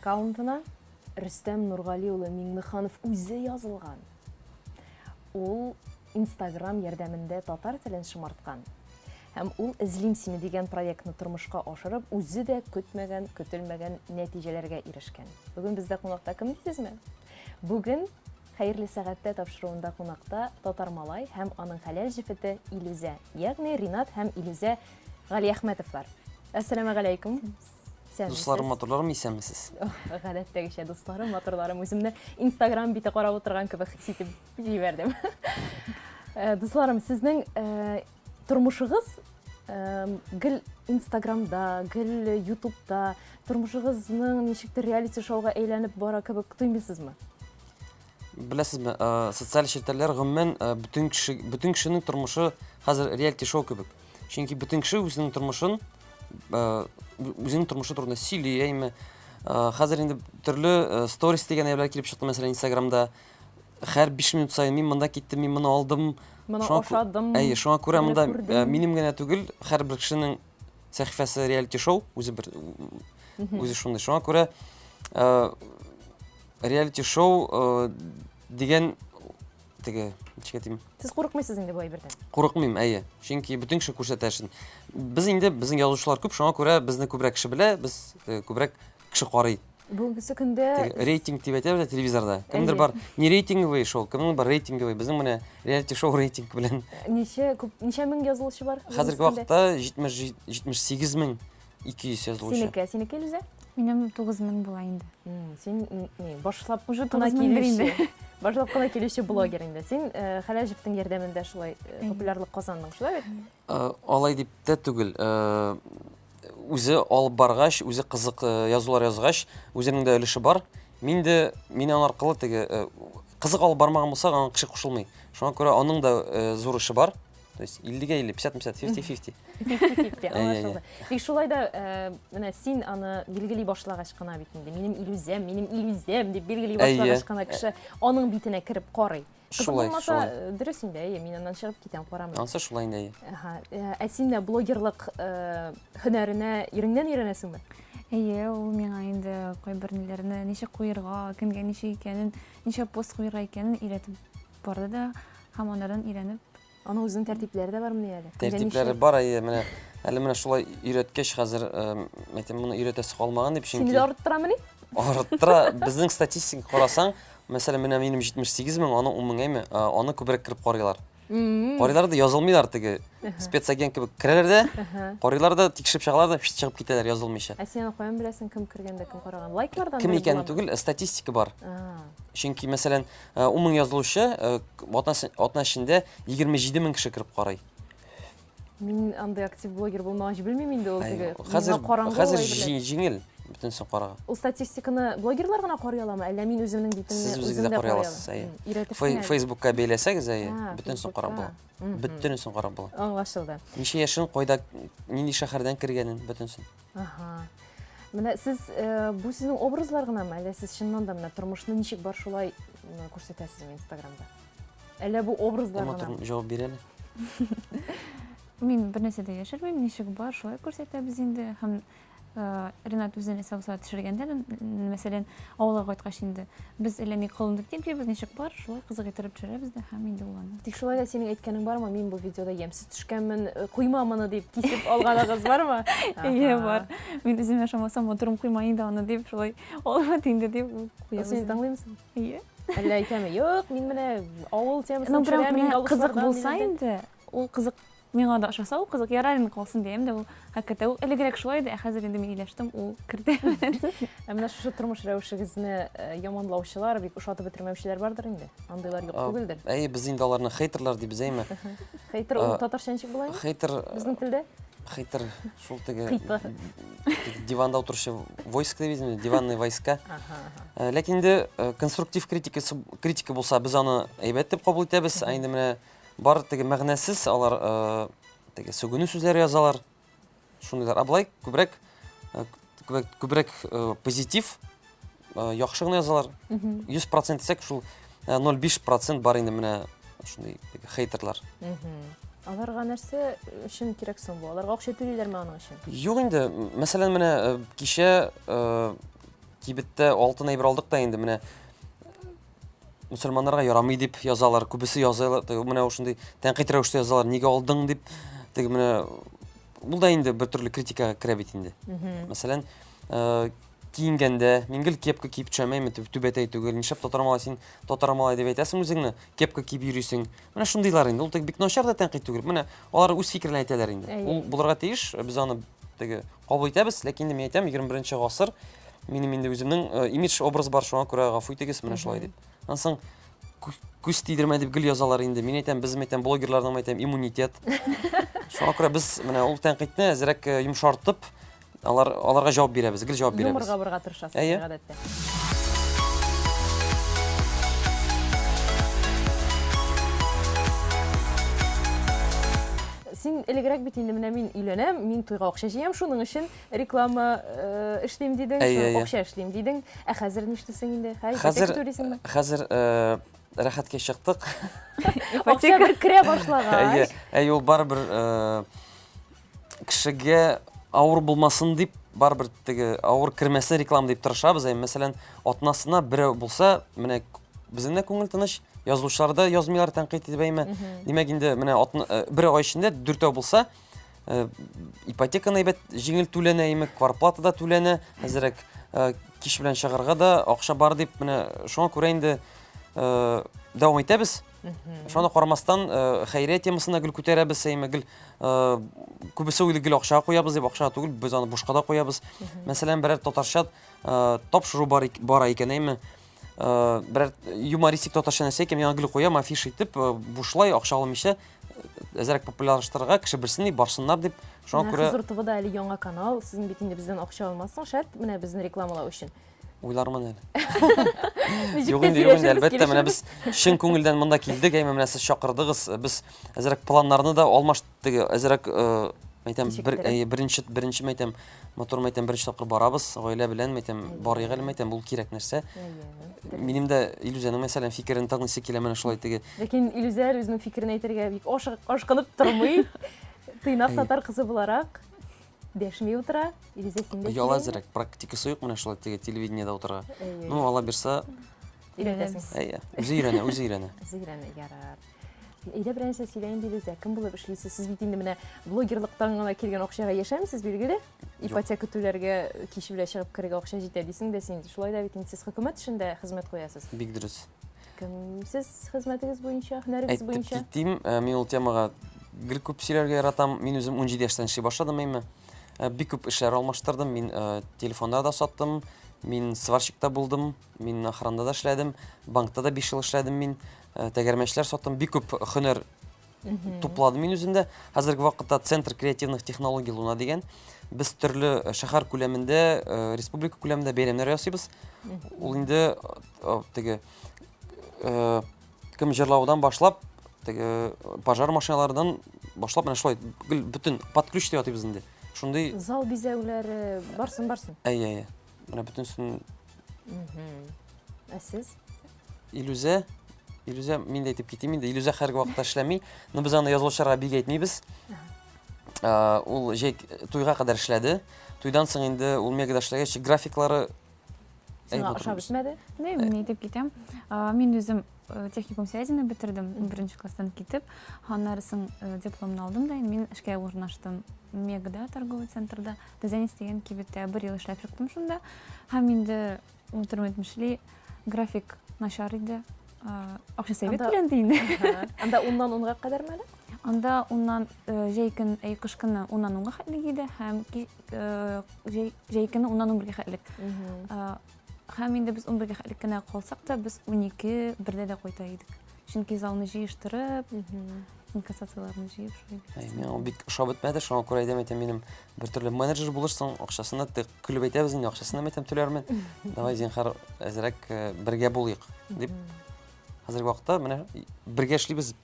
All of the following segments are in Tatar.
аккаунтына Рөстәм Нургали улы Миңнеханов үзе язылган. Ул Инстаграм ярдәмендә татар телен шомарткан. Һәм ул Эзлим сине дигән проектны тормышка ашырып, үзе дә көтмәгән, көтелмәгән нәтиҗәләргә ирешкән. Бүген бездә кунакта кем дисезме? Бүген Хәерле сәгатьтә тапшыруында кунакта Татар малай һәм аның хәләл җефете Илүзә, ягъни Ринат һәм Илүзә Галиәхмәтовлар. Әссәламәгаләйкүм. Дусларым, матурларым, исәнмесез. Гадәттәгечә дусларым, матурларым, үземне Инстаграм бите карап утырган кебек хис итеп җибәрдем. Э, дусларым, сезнең э, тормышыгыз э, гел Инстаграмда, гел Ютубта, тормышыгызның ничектер реалити-шоуга әйләнеп бара кебек тоймыйсызмы? Беләсезме, социаль челтәрләр гомумән бөтен кеше, бөтен кешенең тормышы хәзер реалити-шоу кебек. Чөнки бөтен кеше үзенең тормышын үзенең тормышы турында сөйли, әйме. Хәзер инде төрле сторис дигән әйберләр килеп чыкты, мәсәлән, Инстаграмда. Һәр 5 минут саен мин монда киттем, мин моны алдым. Моны ашадым. Әйе, шуңа күрә монда минем генә түгел, һәрбер кешенең сәхифәсе реалити-шоу, үзе бер үзе шундый. Шуңа күрә реалити-шоу э, дигән теге ничек әйтим? Сез курыкмыйсыз инде бу әйбердән? Курыкмыйм, әйе. Чөнки бөтен кеше күрсәтә эшен. Без инде безнең язучылар күп, шуңа күрә безне күбрәк кеше белә, без э, күбрәк кеше карый. Бүгенге көндә Теге рейтинг дип әйтәбез телевизорда. Кемдер бар не рейтинговый шоу, кемнең бар рейтинговый. Безнең менә реалити шоу рейтинг белән. Ничә күп ничә мең язылучы бар? Хәзерге вакытта 70 78 мең 200 язылучы. Синеке, синеке, Илүзә? Минем 9000 була инде. Син ни, башлап уже кына 9000 инде. килүче. Башлап кына килүче блогер инде. Син э, Хәләл җефтең ярдәмендә шулай э, популярлык казандың, шулай бит? Э, алай дип тә түгел. Э, үзе алып баргач, үзе кызык э, язулар язгач, үзенең дә өлеше бар. Мин дә мин аның аркылы теге э, кызык алып бармаган булса, аңа кеше кушылмый. Шуңа күрә аның да э, зур эше бар. То есть 50-гә 50, 50 на 50, 50-50. 50-50, аңлашылды. Тик шулай да, э, менә син аны билгели башлагач кына бит инде, минем Илүзәм, минем Илүзәм дип билгели башлагач кына кеше аның битенә кереп карый. Кызык Шулай, булмаса, шулай. э, дөрес инде, әйе, мин аннан чыгып китәм, карамыйм. Ансы шулай инде, әйе. Аһа, э, ә син дә блогерлык э, һөнәренә иреңнән өйрәнәсеңме? Әйе, ул миңа инде кайбер ниләрне ничек куерга, кемгә ничек икәнен, ничә пост куерга икәнен өйрәтеп барды да һәм анардан өйрәнеп. Аның үзенең тәртипләре дә бармыни әле? Тәртипләре бар, әйе, менә әле менә шулай өйрәткәч хәзер, әйтәм, моны өйрәтәсе калмаган дип, чөнки Сине дә арттырамыни? Арттыра. Безнең статистика карасаң, мәсәлән, менә минем 78 мең, аның 10 мең, әйме, аны күбрәк кереп карыйлар. Карыйлар да язылмыйлар теге спецагент кебек керәләр дә, карыйлар да, тикшереп чыгалар да, чыгып китәләр язылмыйча. Ә син аны каян беләсең, кем кергән дә, кем караган? Лайклардан Кем икәнен түгел, статистика бар. Чөнки, мәсәлән, 10 мең язылучы, атна эчендә 27 мең кеше кереп карый. Мин андый актив блогер булмагач белмим инде ул теге. Хәзер хәзер җиңел бөтенесен карарга. Ул статистиканы блогерлар гына карый аламы, әллә мин үземнең битемне Сез үзегез дә карый аласыз, әйе. Фейсбукка бәйләсәгез, әйе, бөтенесен карап була. Бөтенесен карап була. Аңлашылды. Ничә яшен, кайда, нинди шәһәрдән кергәнен, бөтенесен. Ага. Менә сез э, бу сезнең образлар гынамы, әллә сез чыннан да менә тормышны ничек бар шулай күрсәтәсезме Инстаграмда? Әллә бу образлар гына? Матур җавап бир әле. Мин бер нәрсә дә яшермим, ничек бар шулай күрсәтәбез инде һәм Э, Ренат үзе нәрсә булса төшергәндә, мәсәлән, авылга кайткач инде без әллә ни кылынып китмибез, ничек бар, шулай кызык иттереп төшерәбез дә һәм инде ул аны. Тик шулай да синең әйткәнең бармы, мин бу видеода ямьсез төшкәнмен, э, куйма моны дип кисеп алганыгыз бармы? Әйе, бар. Мин үземә ышанмасам, матурым куйма инде аны дип, шулай алып инде дип куябыз. Син тыңлыймсың? Әйе. Әллә әйтәме, юк, мин менә авыл темасын Ну, прям кызык булса инде, ул кызык Миңа да ошаса ул кызык, ярар инде калсын дигән дә ул хакыйкатьтә ул элегрәк шулай иде, ә хәзер инде мин ияләштем, ул керде. Ә менә шушы тормыш рәвешегезне э, яманлаучылар, бик ошатып бетермәүчеләр бардыр инде. Андыйлар юк түгелдер. Әйе, без инде аларны хейтерлар дибез, әйме? Хейтер ул татарча ничек була инде? Хейтер безнең телдә? Хейтер шул теге диванда утыручы войск дибез инде, диванные войска. Э, ләкин инде э, конструктив критика критика булса, без аны әйбәт дип кабул итәбез, ә инде менә Бар теге мәгънәсез, алар э, теге сүгенү сүзләре язалар. Шундыйлар. Ә болай күбрәк э, күбрәк, күбрәк э, позитив, яхшы гына язалар. 100% дисәк, шул 0,5% бар инде менә шундый теге хейтерлар. Аларга нәрсә өчен кирәк соң бу? Аларга акча түлиләрме аның өчен? Юк инде. Мәсәлән, менә кичә. кибеттә алтын әйбер алдык та инде менә мөселманнарга ярамый дип язалар, күбесе язалар, теге менә шундый тәнкыйть рәвештә язалар, нигә алдың дип, теге менә ул да инде бер төрле критикага керә бит инде. Мәсәлән, э, киенгәндә мин гел кепка киеп төшәм, әйме, түбәтәй түгел, нишләп татар малай син татар малай дип әйтәсең үзеңне, кепка киеп йөрисең. Менә шундыйлар инде, ул теге бик начар да тәнкыйть түгел. Менә алар үз фикерләрен әйтәләр инде. Ул булырга тиеш, без аны теге кабул итәбез, ләкин инде мин әйтәм, 21 гасыр минем инде үземнең э, имидж образ бар, шуңа күрә гафу итегез, менә шулай дип. Аннан соң күз тидермә дип гел язалар инде. Мин әйтәм, без әйтәм, блогерларның әйтәм, иммунитет. Шуңа күрә без менә ул тәнкыйтьне әзрәк э, йомшартып, алар аларга җавап бирәбез, гел җавап бирәбез. Юморга борырга тырышасыз гадәттә. Син элегрәк бит инде менә мин өйләнәм, мин туйга акча җыям, шуның өчен реклама э, эшлим дидең, әй, әй, акча эшлим дидең. Ә хәзер нишлисең инде? Хәзер түлисеңме? Хәзер э, рәхәткә чыктык. Акча бер керә башлагач. Әйе, әй ул барыбер э, кешегә авыр булмасын дип, барыбер теге авыр кермәсен реклама дип тырышабыз. Әй, мәсәлән, атнасына берәү булса, менә безнең дә күңел тыныч, язучылар да язмыйлар тәнкыйть итеп әйме. Димәк, инде менә атна, э, бер ай эчендә дүртәү булса, э, ипотеканы әйбәт җиңел түләнә име, кварплата да түләнә, әзрәк э, кич белән чыгарга да акча бар дип, менә шуңа күрә инде э, дәвам итәбез. Шуңа да карамастан, э, хәйрия темасын да гел күтәрәбез, әйме гел э, күбесе уйлый гел акчага куябыз дип, акчага түгел, без аны бушка да куябыз. Мәсәлән, берәр татарча э, тапшыру бар бара икән, әйме, берәр юмористик татарча нәрсә икән, мин аны гел куям, афиша итеп, бушлай акча алмыйча, әзрәк популярлаштырырга, кеше белсен дип, барсыннар дип. Шуңа күрә Хозур ТВда әле яңа канал, сезнең бит инде бездән акча алмассың, шәт, менә безне рекламалау өчен. Уйлармын әле. Юк инде, юк инде, әлбәттә, менә без чын күңелдән монда килдек, әйме менә сез чакырдыгыз. Без әзрәк планнарны да алмаштык, әзрәк, э, әйтәм, бер, әйе, беренче, беренче мәйтәм, матур мәйтәм, беренче тапкыр барабыз, гаилә белән мәйтәм, барыйк әле мәйтәм, ул кирәк нәрсә. Минем дә Илүзәнең мәсәлән фикерен тыңлыйсы килә менә шулай теге. Ләкин Илүзә үзенең фикерен әйтергә бик ашкынып тормый. Тыйнак татар кызы буларак. Дәшми утыра. Илүзә, син дә Ояла әзрәк, практикасы юк менә шулай теге телевидениедә утырырга. Ну, алла бирса, өйрәтәсең. Әйе, үзе өйрәнә, үзе өйрәнә. Үзе өйрәнә, ярар. Әйдә бер нәрсә сөйлә инде, Илүзә, кем булып эшлисез? Сез бит инде менә блогерлыктан гына килгән акчага яшәмисез, билгеле. Ипотека түләргә кич белән чыгып керергә акча җитә дисең дә син. Шулай да бит инде сез хөкүмәт эшендә хезмәт куясыз. Бик дөрес. Кем сез хезмәтегез буенча, һөнәрегез буенча? Әйтеп китим, э, мин ул темага гел күп сөйләргә яратам. Мин үзем 17 яшьтән эшли башладым әйме. Э, бик күп эшләр алмаштырдым. Мин э, телефоннар да саттым, мин сварщик та булдым, мин охранада да эшләдем, банкта да 5 ел эшләдем мин, тәгәрмәчләр саттым. Бик күп һөнәр тупладым мин үземдә. Хәзерге вакытта Центр креативных технологий Луна дигән. Без төрле э, шәһәр күләмендә, э, республика күләмендә бәйрәмнәр ясыйбыз. Ул инде э, теге кем җырлаудан башлап, теге пожар машиналардан башлап менә шулай гел бөтен под ключ дип атыйбыз инде. Шундый зал бизәүләре барсын барсын. Әйе, әйе. Менә бөтенесен. Ә сез? Илүзә, Илүзә, мин дә әйтеп китим инде, Илүзә хәзерге вакытта эшләми, но без аны язылучыларга бик әйтмибез. Ул җәй туйга кадәр эшләде. Туйдан соң инде ул мегада эшләгәч, графиклары Сиңа ошап бетмәде? Не, мин әйтеп китәм. Мин үзем э, техникум связины бетердем, беренче класстан китеп, аннары соң э, дипломны алдым да, мин эшкә урнаштым. Мегада торговый центрда, Дизайнис дигән кибеттә бер ел эшләп чыктым шунда. Һәм инде Утырып әйтмешли, график начар иде. Акчасы әйбәт түләнде инде. Анда уннан унга кадәрме әле? Анда уннан э, җәй көн, әй кыш көне уннан унга хәтлек иде һәм э, җәй көне уннан унбергә хәтлек. Һәм инде без унбергә хәтлек кенә калсак та, без унике бердә дә кайта идек. Чөнки залны җыештырып, инкассацияләрне җыеп шулай бит. Әй, миңа ул бик ошап бетмәде, шуңа күрә әйдәм әйтәм, минем бер төрле менеджер булырсың, акчасын да тик көлеп әйтәбез инде, акчасын да әйтәм түләрмен. Давай, зинһар, әзрәк э, бергә булыйк дип. Хәзерге вакытта менә бергә эшлибез.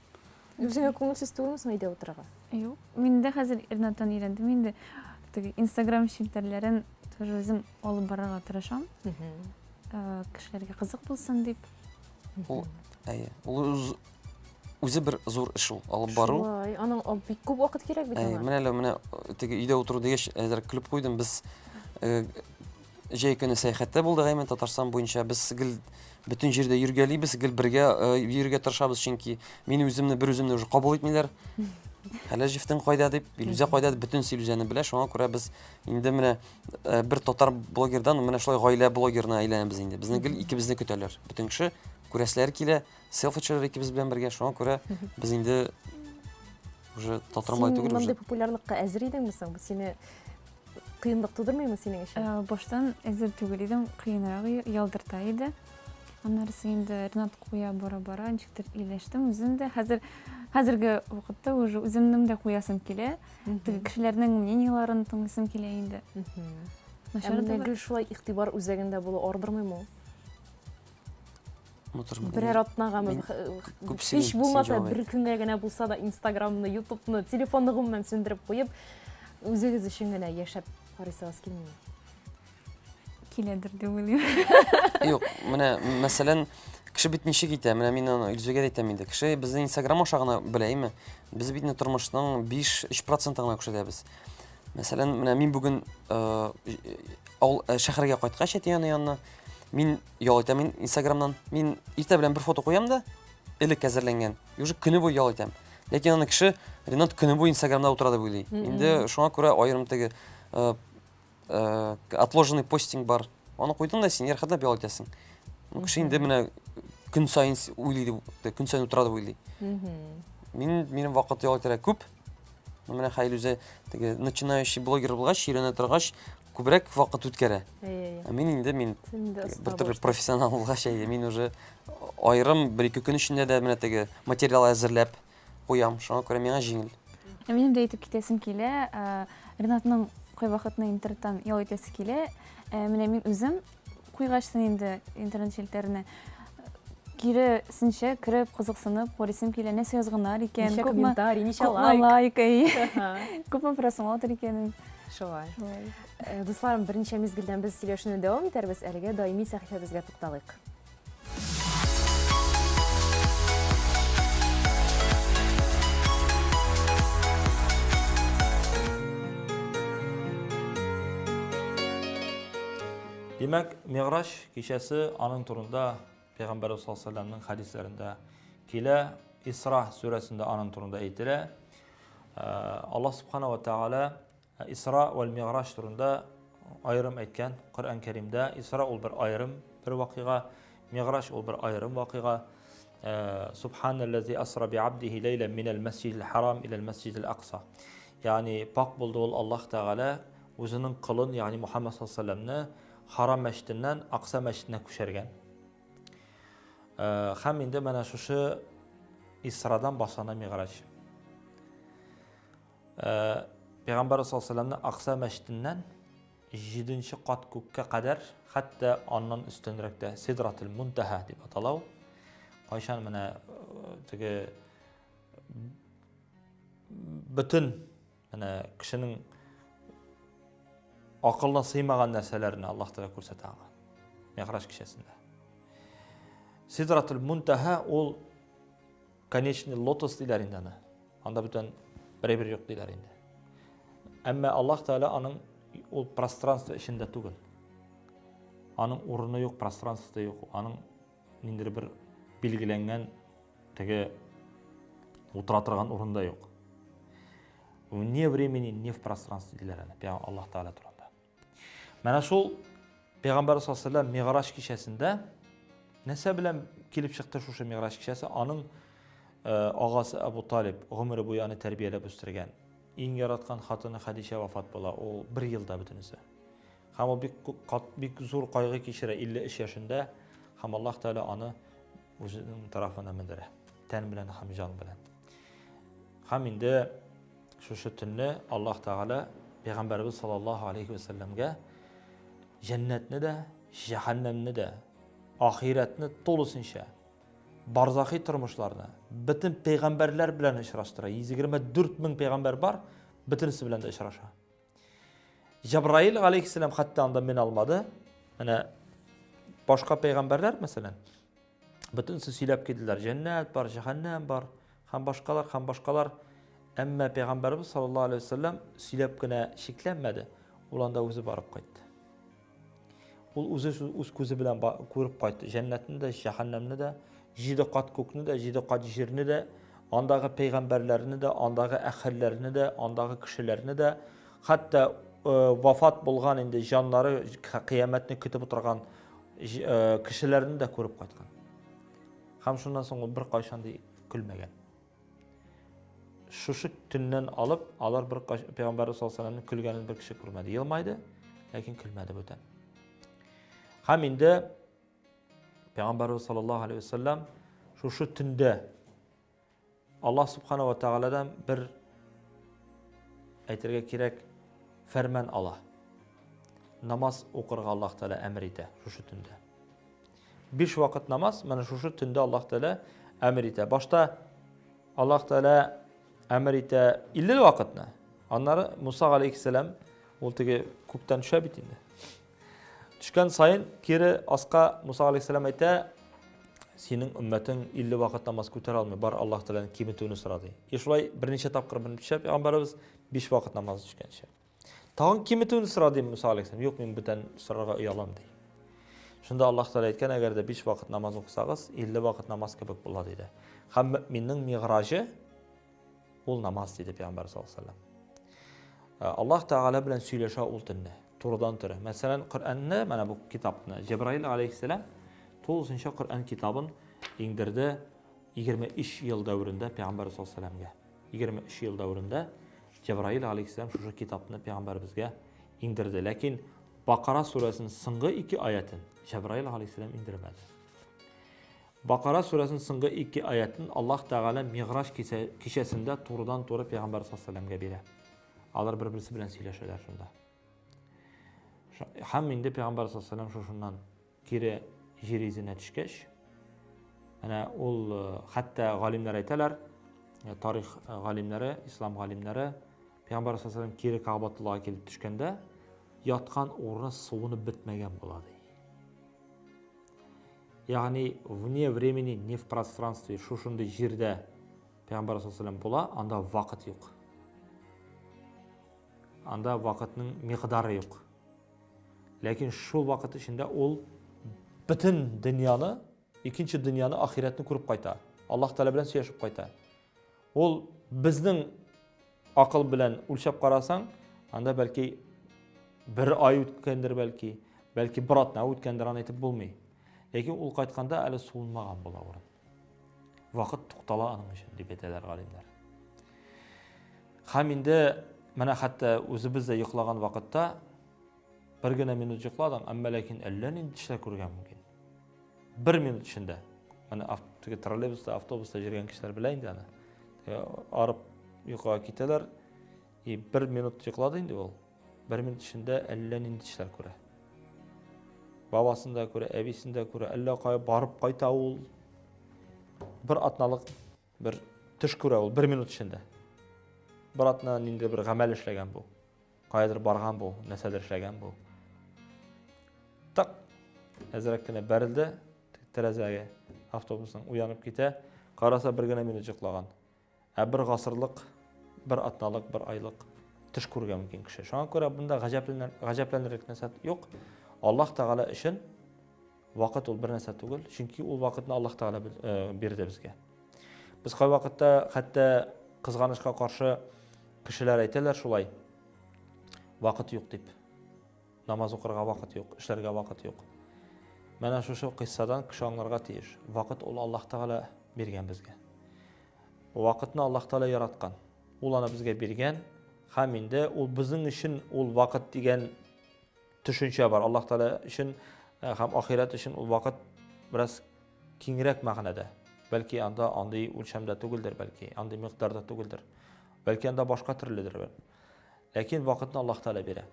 Үзеңә күңелсез түгелме соң өйдә утырырга? Юк, мин дә хәзер Ренаттан өйрәндем инде. Теге Инстаграм челтәрләрен тоже үзем алып барырга тырышам. Э, кешеләргә кызык булсын дип. Ул, әйе, ул үзе бер зур эш ул, алып бару. Шулай, аның бик күп вакыт кирәк бит аңа. Менә әле менә теге өйдә утыру дигәч, әзрәк көлеп куйдым. Без э, җәй көне сәяхәттә булдык, әйме, Татарстан буенча. Без гел бөтен җирдә йөргәлибез, гел бергә э, йөрергә тырышабыз, чөнки мин үземне бер үземне уже кабул итмиләр. Хәләҗевтең кайда дип, Илүзә кайда дип, бөтен Илүзәне белә. Шуңа күрә без инде менә э, бер татар блогердан менә шулай гаилә блогерына әйләнәбез инде. Безне гел икебезне көтәләр. Бөтен кеше күрәселәре килә, селфи төшерер икебез белән бергә. Шуңа күрә без инде уже татар малай түгел уже. Мондый популярлыкка әзер идеңме соң? Бу сине кыенлык тудырмыймы синең өчен? Э, баштан әзер түгел идем, кыенрак ялдырта иде. Аннары инде Ренат куя бара-бара ничектер ияләштем үзем дә. Хәзер хәзерге вакытта уже үземнең дә куясым килә. Теге кешеләрнең мнениеларын тыңлыйсым килә инде. Начар да гел шулай игътибар үзәгендә булу ардырмыймы ул? Берәр атнагамы? Һич булмаса бер көнгә генә булса да Инстаграмны, Ютубны, телефонны гомумән сүндереп куеп, үзегез өчен генә яшәп карыйсыгыз килмиме? Киләдер дип уйлыйм. Юк, менә мәсәлән, кеше бит ничек итә? Менә мин аны Илзүгә дә әйтәм инде. Кеше безне Инстаграм аша гына белә, әйме? Без бит инде тормышның 5-3 проценты гына күрсәтәбез. Мәсәлән, менә мин бүген авыл шәһәргә кайткач әти-әни янына, мин ял итәм мин Инстаграмнан. Мин иртә белән бер фото куям да, элек әзерләнгән. И уже көне буе ял итәм. Ләкин аны кеше Ренат көне буе Инстаграмда утыра дип уйлый. Инде шуңа күрә аерым теге э, э, отложенный постинг бар. Аны куйдың да син рәхәтләнеп ял итәсең. Ну, кеше инде менә көн саен уйлый дип, көн саен утыра дип уйлый. Мин минем вакыт ял итәргә күп. Менә Хәйл үзе теге начинающий блогер булгач, өйрәнә торгач, күбрәк вакыт үткәрә. Ә мин инде мин бер төрле профессионал булгач, әйе, мин уже аерым бер-ике көн эчендә дә менә теге материал әзерләп куям. Шуңа күрә миңа җиңел. Ә минем дә әйтеп китәсем килә, Ренатның кайвакытны интернеттан ял итәсе килә. Менә мин үзем куйгачтын инде интернет челтәренә киресенчә кереп кызыксынып карыйсым килә, нәрсә язганнар икән, ничә комментарий, ничә лайк, лайк, күпме просмотр икәнен. Шулай. Э, дусларым, берничә мизгелдән без сөйләшүне дәвам итәрбез, әлегә даими сәхифәбезгә тукталыйк. Димәк, Мигъраҗ кичәсе аның турында Пәйгамбәрбез саллаллаһу алейһи вәсәлләмнең хәдисләрендә килә, Исра сүрәсендә аның турында әйтелә. Э, Аллаһ субхана ва тааля э, Исра вәл Мигъраҗ турында аерым әйткән Коръән Кәримдә. Исра ул бер аерым бер вакыйга, Мигъраҗ ул бер аерым вакыйга. Э, Субханаллази асра би абдихи ләйлән минәл мәсҗидил харам иләл мәсҗидил акса. Ягъни пак булды ул Аллаһ Тәгалә үзенең колын, ягъни Мухаммад саллаллаһу алейһи вәсәлләмне Харам мәчетеннән Акса мәчетенә күчергән. Һәм инде менә шушы Исрадан башлана Мигъраҗ. Пәйгамбәр саллаллаһу алейһи вәсәлләмне Акса мәчетеннән 7 кат күккә кадәр, хәтта аннан өстенрәк тә Сидратул Мунтаһа дип атала ул. Кайчан менә теге бөтен Менә кешенең акылына сыймаган нәрсәләрне Аллаһ Тәгалә күрсәтә аңа. Мигъраҗ кичәсендә. Сидратул Мунтаһа ул конечный лотос диләр инде аны. Анда бүтән бер әйбер юк диләр инде. Әмма Аллаһ Тәгалә аның ул пространство эчендә түгел. Аның урыны юк, пространство юк. Аның ниндидер бер билгеләнгән теге утыра торган урында юк. Не времени, не в пространстве диләр әнә Аллаһ Тәгалә турында. Менә шул Пәйгамбәр саллаллаһу алейһи Мигъраҗ кичәсендә нәрсә белән килеп чыкты шушы Мигъраҗ кичәсе? Аның э, агасы Абу Талиб гомере буе аны тәрбияләп үстергән. Иң яраткан хатыны Хәдичә вафат була. Ул бер елда бөтенесе. Һәм ул бик бик зур кайгы кичерә 53 яшендә һәм Аллаһ Тәгалә аны үзенең тарафына мендерә. Тән белән һәм җан белән. Һәм инде шушы төнне Аллаһ Тәгалә Пәйгамбәребез саллаллаһу алейхи ва сәлләмгә җәннәтне дә, җәһәннәмне дә, ахирәтне тулысынча, барзахи тормышларны бөтен пәйгамбәрләр белән очраштыра. 124 мең пәйгамбәр бар, бөтенесе белән дә очраша. Җабраил алейхиссалам хәтта анда менә алмады. Менә башка пәйгамбәрләр, мәсәлән, бөтенесе сөйләп килделәр. Җәннәт бар, җәһәннәм бар һәм башкалар, һәм башкалар. Әмма пәйгамбәрбез саллаллаһу алейхи вәсәлләм сөйләп кенә чикләнмәде. Ул анда үзе барып кайтты. Ул үзе үз күзе белән күреп кайтты. Җәннәтне дә, җәһәннәмне дә, җиде кат күкне дә, җиде кат җирне дә, андагы пәйгамбәрләрне дә, андагы әһелләрне дә, андагы кешеләрне дә, хәтта э, вафат булган инде җаннары кыямәтне көтеп утырган э, кешеләрне дә күреп кайткан. Һәм шуннан соң ул беркайчан ди көлмәгән. Шушы төннән алып, алар бер Пәйгамбәрбез саллаллаһу алейһи көлгәнен бер кеше күрмәде. Елмайды, ләкин көлмәде бүтән. Һәм инде Пәйгамбәрбез саллаллаһу алейһи вәсәлләм шушы төндә Аллаһ субхана ва тәгаләдән бер әйтергә кирәк фәрман ала. Намаз укырга Аллаһ Тәгалә әмер итә шушы төндә. Биш вакыт намаз менә шушы төндә Аллаһ Тәгалә әмер итә. Башта Аллаһ Тәгалә әмер итә 50 вакытны. Аннары Муса алейхиссалам ул теге күктән төшә бит инде. Төшкән саен кире аска Муса алейхиссалам әйтә, синең өммәтең 50 вакыт намаз күтәрә алмый, бар Аллаһ Тәгаләнең киметүне сора ди. И шулай берничә тапкыр менеп төшә пәйгамбәребез 5 вакыт намаз төшкәнче. Тагын киметүне сора ди Муса алейхиссалам. Юк, мин бүтән сорарга оялам ди. Шунда Аллаһ Тәгалә әйткән, әгәр дә 5 вакыт намаз укысагыз, 50 вакыт намаз кебек була диде. Һәм мөэминнең миграҗы ул намаз диде пәйгамбәр саллаллаһу алейһи вәсәлләм. Э, Аллаһ Тәгалә белән сөйләшә ул төнне, турыдан туры. Мәсәлән, Коръәнне, менә бу китапны Җәбраил алейһиссәлам тулысынча Коръән китабын иңдерде 23 ел дәверендә пәйгамбәр саллаллаһу алейһи вәсәлләмгә. 23 ел дәверендә Җәбраил алейһиссәлам шушы китапны пәйгамбәребезгә иңдерде. Ләкин Бакара сүрәсенең соңгы ике аятын Җәбраил алейһиссәлам иңдермәде. Бакара сүрәсенең соңгы ике аятын Аллаһ Тәгалә Мигъраҗ кичәсендә турыдан-туры Пәйгамбәр саллаллаһу бирә. Алар бер-берсе белән сөйләшәләр шунда. Һәм инде Пәйгамбәр саллаллаһу шушыннан кире җир йөзенә төшкәч, менә ул э, хәтта галимнәр әйтәләр, э, тарих э, галимнәре, ислам галимнәре, Пәйгамбәр саллаллаһу кире Кәгъбәтуллага килеп төшкәндә, яткан урыны суынып бетмәгән була ди. Ягъни вне времени, не в пространстве, шушындый җирдә Пәйгамбәр саллаллаһу була, анда вакыт юк. Анда вакытның микъдары юк. Ләкин шул вакыт эчендә ул бөтен дөньяны, икенче дөньяны, ахирәтне күреп кайта. Аллаһ Тәгалә белән сөйләшеп кайта. Ул безнең акыл белән үлчәп карасаң, анда бәлки бер ай үткәндер бәлки, бәлки бер атна үткәндер, аны әйтеп булмый. Ләкин ул кайтканда әле суынмаган була урын. Вакыт туктала аның өчен, дип әйтәләр галимнәр. Һәм инде менә хәтта үзебез дә йоклаган вакытта бер генә минут йокладың, әмма ләкин әллә нинди төшләр күрергә мөмкин. Бер минут эчендә. Менә теге троллейбуста, автобуста йөргән кешеләр белә инде аны. Арып йокыга китәләр. И бер минут йоклады инде ул. Бер минут эчендә әллә нинди төшләр күрә. Бабасын да күрә, әбисен дә күрә, әллә кая барып кайта ул. Бер атналык бер төш күрә ул бер минут эчендә. Бер атна нинди бер гамәл эшләгән бу. Каядыр барган бу, нәрсәдер эшләгән бу. Так, әзрәк кенә бәрелде тәрәзәгә автобусның, уянып китә. Караса, бер генә минут йоклаган. Ә бер гасырлык, бер атналык, бер айлык төш күрергә мөмкин кеше. Шуңа күрә бunda гаҗәпләнер, гаҗәпләнерлек нәрсә юк. Аллаһ Тәгалә өчен вакыт ул бер нәрсә түгел, чөнки ул вакытны Аллаһ Тәгалә э, бирде безгә. Без кайвакытта хәтта кызганычка каршы кешеләр әйтәләр шулай, вакыт юк дип. Намаз укырга вакыт юк, эшләргә вакыт юк. Менә шушы кыйссадан кеше аңларга тиеш. Вакыт ул Аллаһ Тәгалә биргән безгә. Вакытны Аллаһ Тәгалә яраткан. Ул аны безгә биргән һәм инде ул безнең өчен ул вакыт дигән төшенчә бар. Аллаһ Тәгалә өчен э, һәм ахирәт өчен ул вакыт бераз киңрәк мәгънәдә. Бәлки анда андый үлчәмдә түгелдер, бәлки андый микъдарда түгелдер. Бәлки анда башка төрледер. Ләкин вакытны Аллаһ Тәгалә бирә.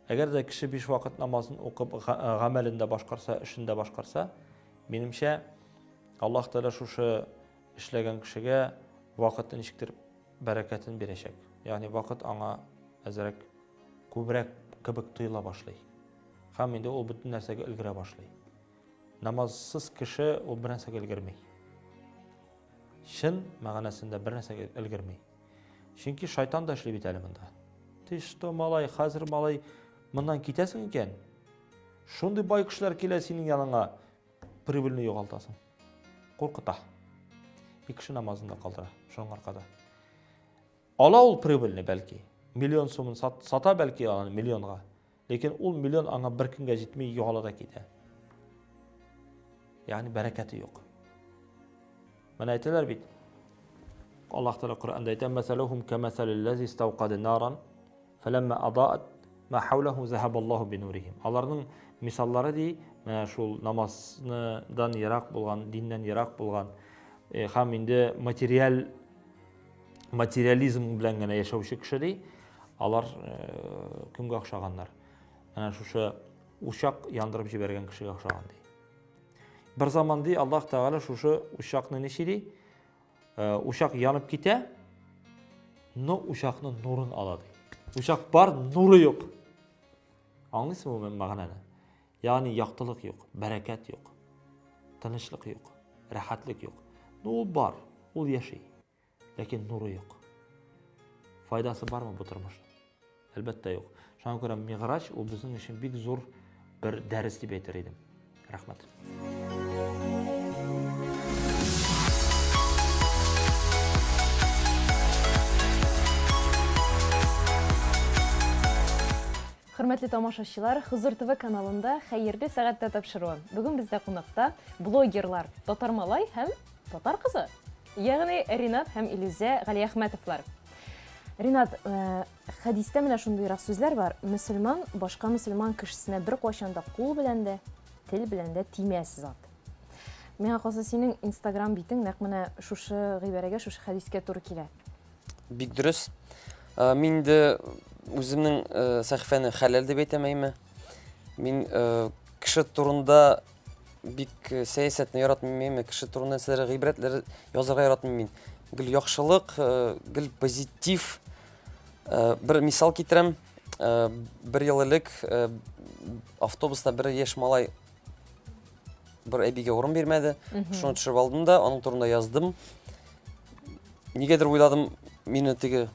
Әгәр дә кеше биш вакыт намазын укып, э, гамәлен дә башкарса, эшен дә башкарса, минемчә, Аллаһ Тәгалә шушы эшләгән кешегә вакытны ничектер бәрәкәтен бирәчәк. Ягъни вакыт аңа әзрәк күбрәк кебек тоела башлый. Һәм инде ул бөтен нәрсәгә өлгерә башлый. Намазсыз кеше ул бер нәрсәгә өлгерми. Чын мәгънәсендә бер нәрсәгә өлгерми. Чөнки шайтан да эшли бит әле монда. Ты что, малай, хәзер малай моннан китәсең икән? Шундый бай кешеләр килә синең яныңа, прибыльне югалтасың. Куркыта. И кеше намазын да калдыра, шуның аркада. Ала ул прибыльне бәлки. Миллион сумын сат, сата бәлки аны миллионга. Ләкин ул миллион аңа бер көнгә җитми, югала да китә. Ягъни бәрәкәте юк. Менә әйтәләр бит. Аллаһ Тәгалә Коръәндә әйтә: "Мәсәлүһум кәмәсәлилләзи истауқада наран, фәләммә адаат ма хауляһу захабаллаһу бинурихим." Аларның мисаллары ди, менә шул намаздан ерак булган, диннән ерак булган э, һәм инде материаль материализм белән генә яшәүче кеше ди, алар э, кемгә охшаганнар? Менә шушы учак яндырып җибәргән кешегә охшаган ди. Бер заман ди, Аллаһ Тәгалә шушы учакны ничи ди? Э, учак янып китә, но учакның нурын ала ди. Учак бар, нуры юк. Аңлыйсызмы бу мәгънәне? Ягъни яктылык юк, бәрәкәт юк, тынычлык юк, рәхәтлек юк. Ну ул бар, ул яши. Ләкин нуры юк. Файдасы бармы бу тормышның? Әлбәттә юк. Шуңа күрә Мигъраҗ ул безнең өчен бик зур бер дәрес дип әйтер идем. Рәхмәт. Хөрмәтле тамашачылар, Хозур ТВ каналында Хәерле сәгатьтә тапшыруы. Бүген бездә кунакта блогерлар Татар малай һәм татар кызы. Ягъни Ринат һәм Илүзә Галиәхмәтовлар. Ринат, э, хәдистә менә шундыйрак сүзләр бар. Мөселман башка мөселман кешесенә беркайчан да кул белән дә, тел белән дә тимәс зат. Миңа калса, синең Инстаграм битең нәкъ менә шушы гыйбарәгә, шушы хәдискә туры килә. Бик дөрес. Э, мин инде үземнең э, сәхифәне хәләл дип әйтәм, әйме. Мин кеше турында бик э, сәясәтне яратмыйм мин, кеше турында нәрсәләр, гыйбрәтләр язарга яратмыйм мин. Гел яхшылык, э, гел позитив. Э, бер мисал китерәм. Бер ел элек автобуста бер яшь малай бер әбигә урын бирмәде. Шуны төшереп алдым да, аның турында яздым. Нигәдер уйладым, мине теге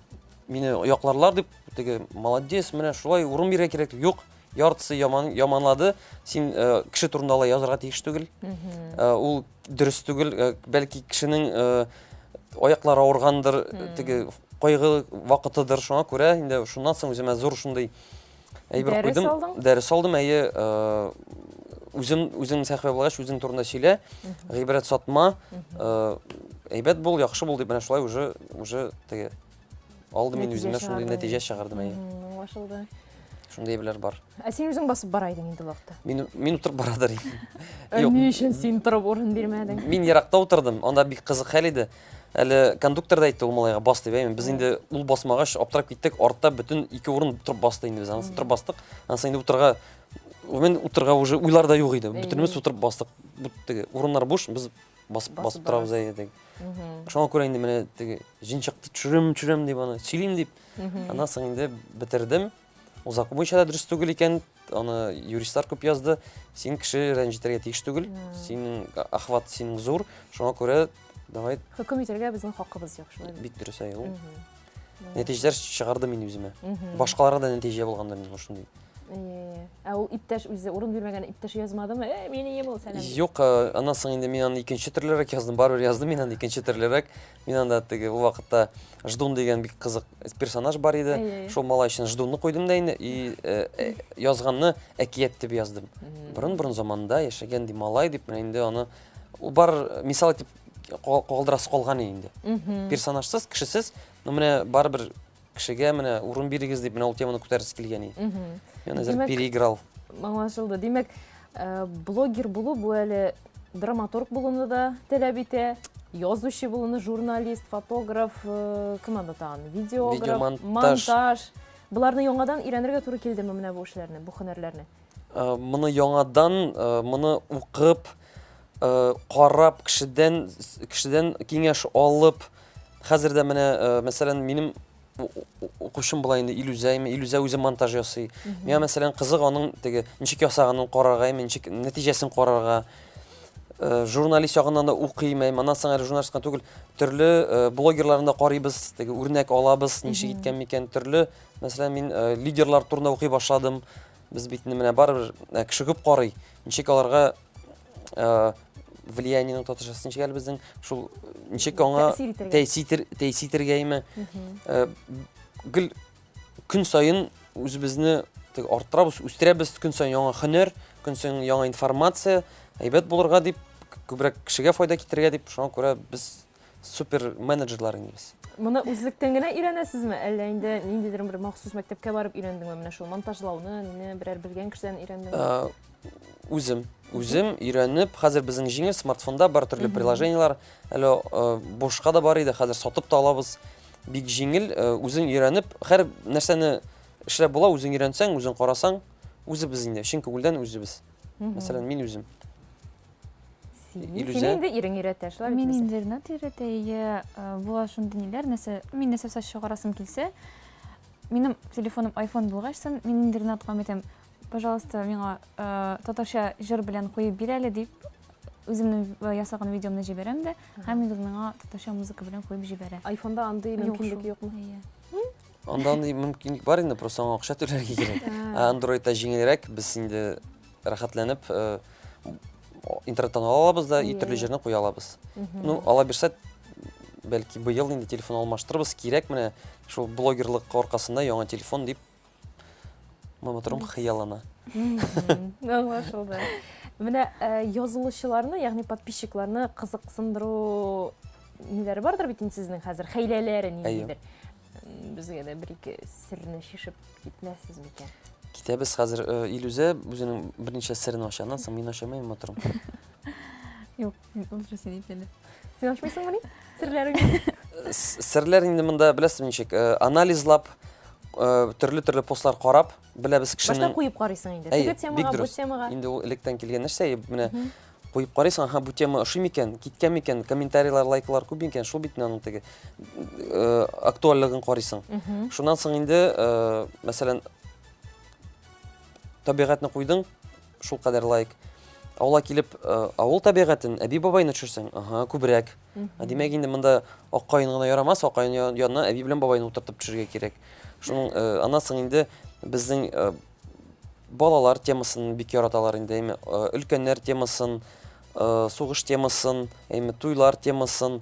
мине якларлар дип, теге молодец, менә шулай урын бирергә кирәк. Юк, яртысы яман, яманлады. Син э, кеше турында алай язарга тиеш түгел. Э, ул дөрес түгел. Э, бәлки кешенең э, аяклары авыргандыр, теге кайгы вакытыдыр. Шуңа күрә инде шуннан соң үземә зур шундый әйбер Дәрес куйдым. алдың? Дәрес алдым, әйе, э, үзем үзең сәхифә булгач, үзең турында сөйлә, гыйбрәт сатма, э, әйбәт бул, яхшы бул дип менә шулай уже уже теге Алдым мин үземә шундый нәтиҗә чыгардым, әйе. Аңлашылды. Шундый әйберләр бар. Ә син үзең басып бара идең инде вакытта? Мин мин утырып барадыр идем. Ә ни өчен син торып урын бирмәдең? Мин еракта утырдым, анда бик кызык хәл иде. Әле кондуктор да әйтте ул малайга бас дип, әйме. Без инде ул басмагач аптырап киттек, артта бөтен ике урын торып басты инде без. Анысы торып бастык. Анысы инде утырга мен утырга уже уйлар да юк иде. Бөтенебез утырып бастык. Бу теге урыннар буш, без басып басып торабыз әйе теге. Шуңа күрә инде менә теге җен чыкты, төшерәм, төшерәм дип аны сөйлим дип. Аннан соң инде бетердем. Ул закон буенча да дөрес түгел икән, аны юристлар күп язды. Син кеше рәнҗетергә тиеш түгел, синең охват синең зур, шуңа күрә давай Хөкем итәргә безнең хакыбыз юк, шулай бит. Бик дөрес, әйе ул. Нәтиҗәләр чыгардым мин үземә. Башкаларга да нәтиҗә булгандыр мин шундый. Әйе. Ә ул иптәш үзе урын бирмәгән иптәш язмадымы? Э, минем ул сәлам. Юк, э, аннан соң инде мин аны икенче төрлерәк яздым. Барыбер яздым мин аны икенче төрлерәк. Мин анда теге ул вакытта Ждун дигән бик кызык персонаж бар иде. Шул малай өчен Ждунны куйдым да инде и э, э, язганны әкият дип яздым. Борын-борын заманда яшәгән ди малай дип менә инде аны ул бар мисал итеп калдырасы калган инде. Персонажсыз, кешесез, но менә барыбер кешегә менә урын бирегез дип менә ул теманы күтәрәсе килгән иде. Мин әзер переиграл. Аңлашылды. Димәк, э, блогер булу бу әле драматург булуны да таләп итә, язучы булуны, журналист, фотограф, э, кем анда тагын, видеограф, монтаж. Боларны яңадан өйрәнергә туры килдеме менә бу эшләрне, бу һөнәрләрне? Э, моны яңадан, моны укып, карап, кешедән кешедән киңәш алып, Хәзер дә менә, э, мәсәлән, минем укучым була инде Илүзә, Илүзә үзе монтаж ясый. Миңа, мәсәлән, кызык аның теге ничек ясаганын карарга, ничек нәтиҗәсен карарга. Э, журналист ягыннан да укыйм, аннан соң әле журналист кына түгел, төрле э, блогерларны да карыйбыз, теге үрнәк алабыз, ничек иткән микән, төрле, мәсәлән, мин лидерлар турында укый башладым. Без бит инде менә барыбер э, кеше күп карый. Ничек аларга э, влияниенең татарчасы ничек әле безнең шул ничек аңа тәэсир итәргә име? Э, гел көн саен үзебезне арттырабыз, үстерәбез, көн саен яңа һөнәр, көн саен яңа информация, әйбәт булырга дип, күбрәк кешегә файда китерергә дип, шуңа күрә без супер менеджерлар инде без. Моны үзлектән генә өйрәнәсезме, әллә инде ниндидер бер махсус мәктәпкә барып өйрәндеңме? Менә шул монтажлауны, мине берәр белгән кешедән өйрәндеңме? Үзем, үзем өйрәнеп, хәзер безнең җиңел смартфонда бар төрле приложениелар, әле бушка да бар иде, хәзер сатып та алабыз. Бик җиңел, үзең өйрәнеп, һәр нәрсәне эшләп була, үзең өйрәнсәң, үзең карасаң, үзебез инде, чын күңелдән үзебез. Мәсәлән, мин үзем. Син, син инде ирең өйрәтә, шулай бит? Мин инде Ренат өйрәтә, ие, була шундый ниләр, нәрсә, мин нәрсә чыгарасым килсә, минем телефоным iPhone булгачтын, мин инде Ренатка әйтәм, пожалуйста, миңа татарча җыр белән куеп бир әле дип, үземнең ясаган видеомны җибәрәм дә, һәм инде ул миңа татарча музыка белән куеп җибәрә. Айфонда андый мөмкинлек юкмы? Әйе. Анда андый мөмкинлек бар инде, просто аңа акча түләргә кирәк. Ә Androidта җиңелрәк, без инде рәхәтләнеп интернеттан ала алабыз да и төрле җирне куя алабыз. Ну, ала бирсә, бәлки быел инде телефон алмаштырырбыз, кирәк менә шул блогерлык аркасында яңа телефон дип Маматрум хыяллана. Аңлашылды. Менә э, язылучыларны, ягъни подписчикларны кызыксындыру ниләре бардыр бит инде сезнең хәзер, хәйләләре ниндидер. Безгә дә бер-ике серне чишеп китмәссез микән? Китәбез хәзер. Э, Илүзә үзенең берничә серен ача, аннан соң мин ачамыйм, матурым. Юк, лучше син әйт әле. Син ачмыйсыңмыни серләреңне? Серләр инде монда беләсез ничек, э, анализлап, э, төрле-төрле постлар карап, беләбез кешенең. Башта куеп карыйсың инде. Теге темага, бу темага. Инде ул электән килгән нәрсә, менә куеп карыйсың, аһа, бу тема ошый микән, киткән микән, комментарийлар, лайклар күп микән, шул бит аның теге э, актуальлыгын карыйсың. Шуннан соң инде, э, мәсәлән, табигатьне куйдың, шул кадәр лайк. Авылга килеп, э, авыл табигатен, әби-бабайны төшерсәң, аһа, күбрәк. Димәк, инде монда ак каен гына ярамас, ак каен янына әби белән бабайны утыртып төшерергә кирәк. Шуның аннан соң инде безнең балалар темасын бик яраталар инде, әйме, э, өлкәннәр темасын, э, сугыш темасын, әйме, туйлар темасын,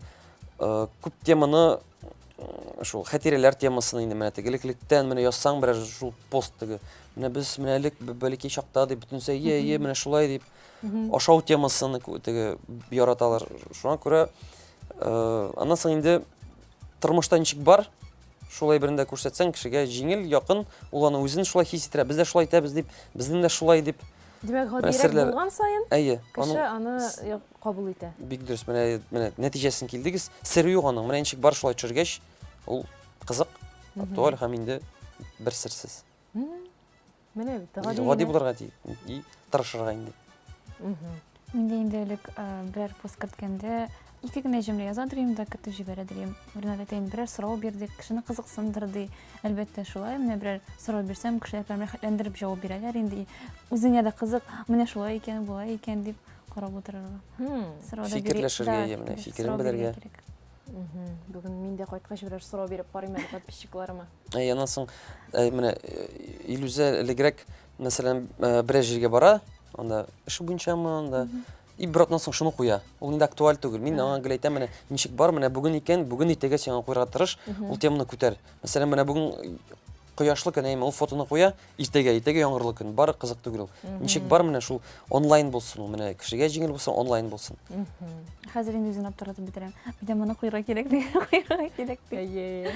э, күп теманы шул хәтирәләр темасын инде менә теге элеклектән менә язсаң берәр шул пост теге. Менә без менә элек бәләкәй чакта дип бөтенесе е е менә шулай дип ашау темасын теге яраталар. Шуңа күрә аннан соң инде тормышта ничек бар, Шул әйберне дә күрсәтсәң, кешегә җиңел, якын, ул аны үзен шулай хис иттерә, без дә шулай итәбез дип, безнең дә шулай дип. Димәк, гадиерәк булган саен, әйе, кеше аны кабул итә. Бик дөрес, менә, менә нәтиҗәсен килдегез, сере юк аның, менә ничек бар шулай төшергәч, ул кызык, актуаль һәм инде бер серсез. Менә бит, гади Гади булырга ти, и тырышырга инде. Мин дә инде элек берәр пост керткәндә ике генә җөмлә яза дөрим дә кертеп җибәрә дөрим. Ренат әйтә инде, берәр сорау бир ди, кешене кызыксындыр ди. Әлбәттә, шулай, менә берәр сорау бирсәм, кешеләр прям рәхәтләндереп җавап бирәләр инде. Үзеңә дә кызык, менә шулай икән, болай икән дип карап утырырга. Сорау да Фикерләшергә, менә фикерен белергә. Бүген мин дә кайткач берәр сорау биреп карыйм әле подписчикларыма. Әй, аннан соң, әй, менә Илүзә элегрәк, мәсәлән, берәр җиргә бара, анда эш буенчамы, анда и бер атнадан соң шуны куя. Ул инде актуаль түгел. Мин аңа гел әйтәм, менә ничек бар, менә бүген икән, бүген иртәгә син аңа куярга тырыш, ул теманы күтәр. Мәсәлән, менә бүген кояшлы көн, әйме, ул фотоны куя, иртәгә, иртәгә яңгырлы көн, бары кызык түгел ул. Ничек бар, менә шул онлайн булсын ул, менә кешегә җиңел булсын, онлайн булсын. Хәзер инде үзен аптыратып бетерәм. Әйдә, моны куярга кирәк, куярга кирәк дип. Әйе.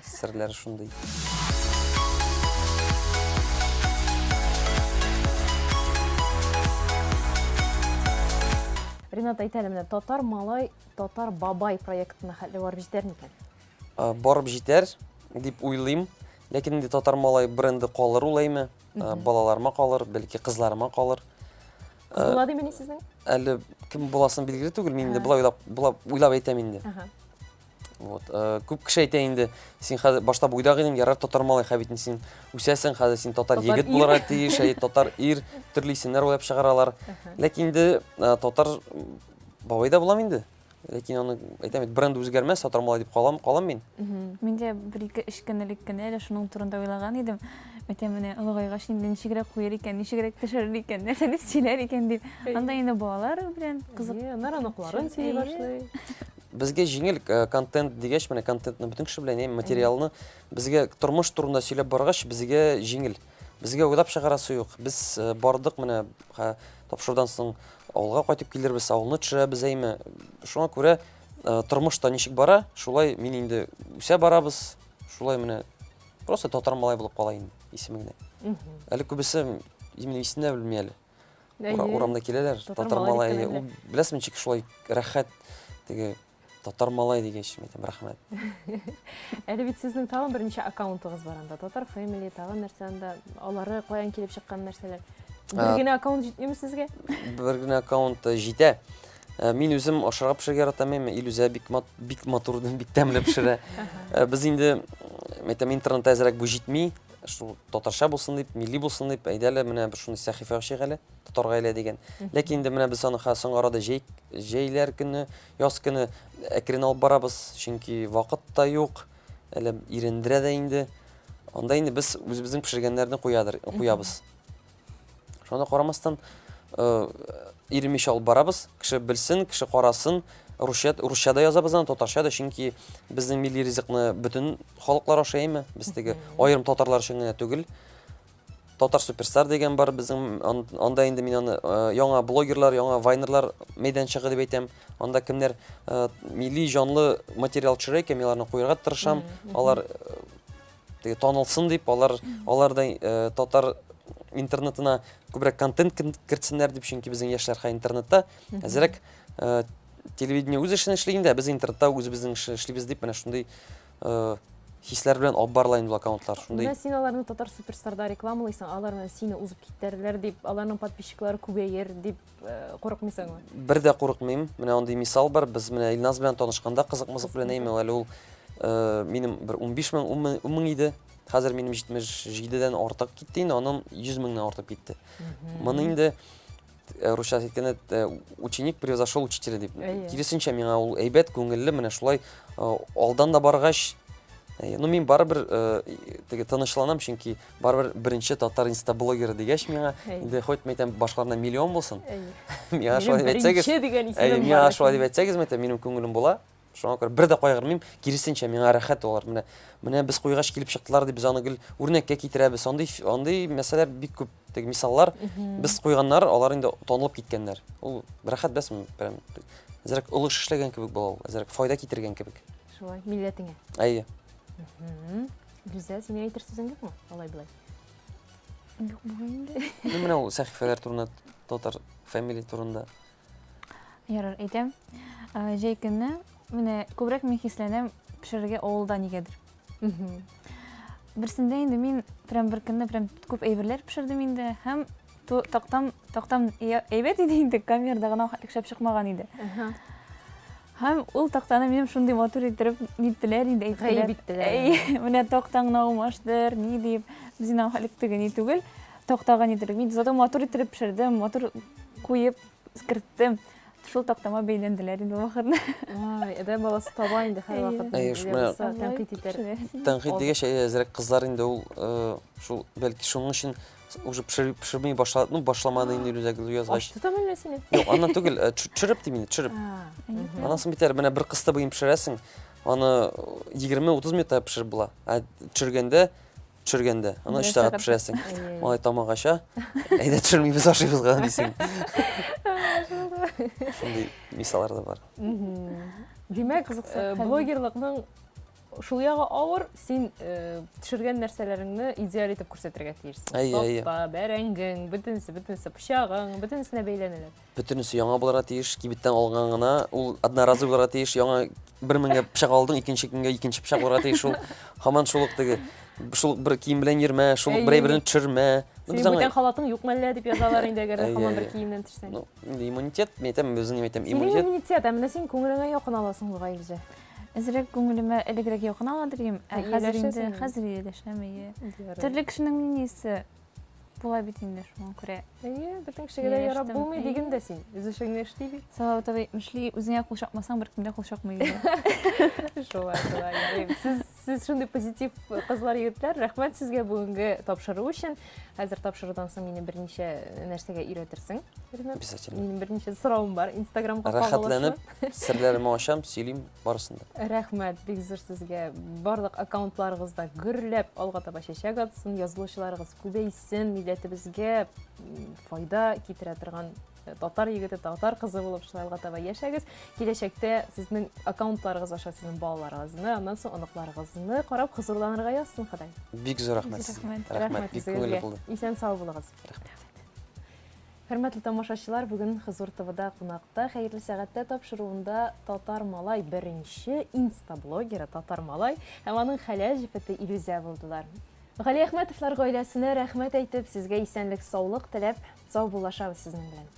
Серләре шундый. Ренат, әйт әле, менә Татар малай, татар бабай проектына хәтле барып җитәр микән? Барып җитәр дип уйлыйм. Ләкин инде Татар малай бренды калыр ул әйме. Балаларыма калыр, бәлки кызларыма калыр. Кыз була димени сезнең? Әле кем буласын билгеле түгел, мин инде болай уйлап, болай уйлап әйтәм инде. Вот. Э, күп кеше әйтә инде, син хәзер башта буйдак идең, ярар татар малай, хәзер бит син үсәсең, хәзер син татар, татар егет булырга тиеш, әй, татар ир, төрле исемнәр уйлап чыгаралар. Ләкин инде э, татар бабай да булам инде. Ләкин аны әйтәм бит, бренд үзгәрмәс, татар малай дип калам, калам мин. Мин дә бер-ике өч көн элек кенә әле шуның турында уйлаган идем. Әйтәм, менә олыгайгач инде ничегрәк куер икән, ничегрәк төшерер икән, нәрсә дип сөйләр икән дип. Анда инде балалар белән кызык. Әйе, аннары оныкларын сөйли башлый. Безгә җиңел э, контент дигәч, менә контентны бөтен кеше белән, материалны безгә тормыш турында сөйләп баргач, безгә җиңел. Безгә уйлап чыгарасы юк. Без э, бардык менә тапшырудан соң авылга кайтып килербез, авылны төшерәбез әйме. Шуңа күрә э, тормыш та ничек бара, шулай мин инде үсә барабыз, шулай менә просто татар малай булып кала инде исеме генә. Әле күбесе минем исемне дә белми әле. Ура, урамда киләләр, татар малай. Ул беләсеңме ничек шулай рәхәт теге Татар малай дигәч, мин әйтәм, рәхмәт. Әле бит сезнең тагын берничә аккаунтыгыз бар анда. Татар Family, тагын нәрсә анда. Алары каян килеп чыккан нәрсәләр? Бер генә аккаунт җитмиме сезгә? Бер генә аккаунт э, җитә. Э, мин үзем ашарга пешерергә яратам, Илүзә бик мат, бик матур, бик тәмле пешерә. Э, без инде, әйтәм, интернетта әзрәк бу җитми. Шул татарча булсын дип, милли булсын дип, әйдә әле менә бер шундый сәхифә ачыйк әле, татар гаилә дигән. Ләкин инде менә без аны хәзер соңгы арада җәй, җәйләр көне Яз көне әкрен алып барабыз, чөнки вакыт та юк, әле ирендерә дә инде. Анда инде без үзебезнең пешергәннәрне куядыр, куябыз. Шуңа да карамастан, э, иренмичә алып барабыз. Кеше белсен, кеше карасын. Русча, русча да язабыз аны, татарча да, чөнки безнең милли ризыкны бөтен халыклар ашый, әйме? Без теге аерым татарлар өчен генә түгел. Татар суперстар дигән бар безнең, анда инде мин аны э, яңа блогерлар, яңа вайнерлар мәйданчыгы дип әйтәм. Анда кемнәр э, милли җанлы материал төшерә икән, мин аларны куярга тырышам. Алар э, теге танылсын дип, алар алар да татар интернетына күбрәк контент кертсеннәр дип, чөнки безнең яшьләр хәзер интернетта әзрәк телевидение үз эшен эшли инде, ә без интернетта үзебезнең эшне эшлибез дип, менә шундый хисләр белән алып барыла инде ул аккаунтлар. Шундый. Менә син аларны Татар суперстарда рекламалыйсың, алар менә сине узып китәрләр дип, аларның подписчиклары күбәер дип э, курыкмыйсыңмы? Бер дә курыкмыйм. Менә андый мисал бар. Без менә Илназ белән танышканда кызык-мызык белән әйме, әле ул э, минем бер 15 мең, 10 мең, 10 мең иде. Хәзер минем 77-дән артык китте инде, аннан 100 меңнән артып китте. Моны инде Э, русча әйткәндә э, ученик превзошел учителя дип. Киресенчә миңа ул әйбәт, күңелле, менә шулай э, алдан да баргач, ну мин барыбер теге тынычланам, чөнки барыбер беренче татар инстаблогеры дигәч миңа, инде хоть мен әйтәм, башкалардан миллион булсын. Миңа шулай дип әйтсәгез, миңа шулай дип әйтсәгез, мен әйтәм, минем күңелем була. Шуңа күрә бер дә кайгырмыйм, киресенчә, миңа рәхәт алар. Менә, менә без куйгач килеп чыктылар дип без аны гел үрнәккә китерәбез. Андый андый мәсьәләләр бик күп. Теге мисаллар без куйганнар, алар инде танылып киткәннәр. Ул рәхәт беләсеңме, прям әзрәк олы эш эшләгән кебек була ул, әзрәк файда китергән кебек. Шулай, милләтеңә. Әйе. Гүзәл, синең әйтер сүзең юкмы? Алай болай. Юк бугай инде. Ну, менә ул сәхифәләр турында, татар фамилия турында. Ярар, әйтәм. Э, җәй көне менә күбрәк мин хисләнәм пешерергә авылда нигәдер. Берсендә инде мин прям бер көнне прям күп әйберләр пешердем инде һәм тактам тактам әйбәт иде инде камерада гына шәп чыкмаган иде. Һәм ул тактаны минем шундый матур иттереп ниттеләр инде әйттеләр. Гаеп иттеләр. Әй, менә тактаңны алмаштыр, ни дип. Без инде аңа теге ни түгел. Тактага ни иттереп. Мин зато матур иттереп пешердем, матур куеп керттем. Шул тактама бәйләнделәр инде вакытны. Ай, адәм баласы таба инде һәрвакыт. Әйе, менә тәнкыйть итәр. Тәнкыйть дигәч, әзрәк кызлар инде ул э, шул бәлки шуның өчен уже пешерми башлады, ну башламады инде Илүзә язгач. Ач тотам әллә сине? Юк, аннан түгел, э, төшереп дим инде, төшереп. Аннан соң бит әле менә бер кыстыбыен пешерәсең, аны 20-30 минутта пешереп була. Ә төшергәндә төшергәндә, аны 3 сәгать пешерәсең. Малай тамак ача, әйдә төшермибез, ашыйбыз гына дисең. Шундый мисаллар да бар. Димәк, э, блогерлыкның шул ягы авыр, син э, төшергән нәрсәләреңне идеаль итеп күрсәтергә тиешсең. Әйе, әйе. Такта, бәрәңгең, бөтенесе, бөтенесе, пычагың, бөтенесенә бәйләнәләр. Бөтенесе яңа булырга тиеш, кибеттән алган гына, ул одноразовый булырга тиеш, яңа бер меңгә пычак алдың, икенче көнгә икенче пычак булырга тиеш, ул һаман шул ук теге, шул ук бер кием белән йөрмә, шул ук бер әйберне төшермә. Ну, Синең бүтән халатың юк мәллә дип язалар инде, әгәр дә һаман бер киемнән төшсәң. Ну, инде иммунитет, мин әйтәм, үзем әйтәм, иммунитет. Синең иммунитет, ә менә син күңелеңә якын аласың бугай, Илзә. Әзрәк күңелемә элегрәк якын ала дим, ә хәзер инде, хәзер ияләшәм, әйе. Төрле кешенең мнениесе. була бит инде, шуңа күрә. Әйе, бөтен кешегә дә ярап булмый диген дә син. Үз эшеңне эшли бит. Салават абый, мешли, үзеңә кул чакмасаң, беркем дә кул чакмый диде. Шулай, шулай. Сез, сез шундый позитив кызлар, егетләр. Рәхмәт сезгә бүгенге тапшыру өчен. Хәзер тапшырудан соң мине берничә нәрсәгә өйрәтерсең. Обязательно. Минем берничә соравым бар Инстаграмга Рәхәтләнеп, серләремне ачам, сөйлим барысын да. Рәхмәт бик зур сезгә. Барлык аккаунтларыгыз да гөрләп алга таба чәчәк атсын, язылучыларыгыз күбәйсен, милләтебезгә файда китерә торган э, татар егете, татар кызы булып шулай алга таба яшәгез. Киләчәктә сезнең аккаунтларыгыз аша сезнең балаларыгызны, аннан соң оныкларыгызны карап хозурланырга язсын Ходай. Бик зур рәхмәт сезгә. Рәхмәт, бик күңелле булды. Исән сау булыгыз. Рәхмәт. Хөрмәтле тамашачылар, бүген Хозур ТВда кунакта Хәерле сәгатьтә тапшыруында Татар малай беренче инстаблогеры Татар малай һәм аның хәләл җефете Илүзә булдылар. Галиәхмәтовлар гаиләсенә рәхмәт әйтеп, сезгә исәнлек-саулык теләп, саубуллашабыз сезнең белән.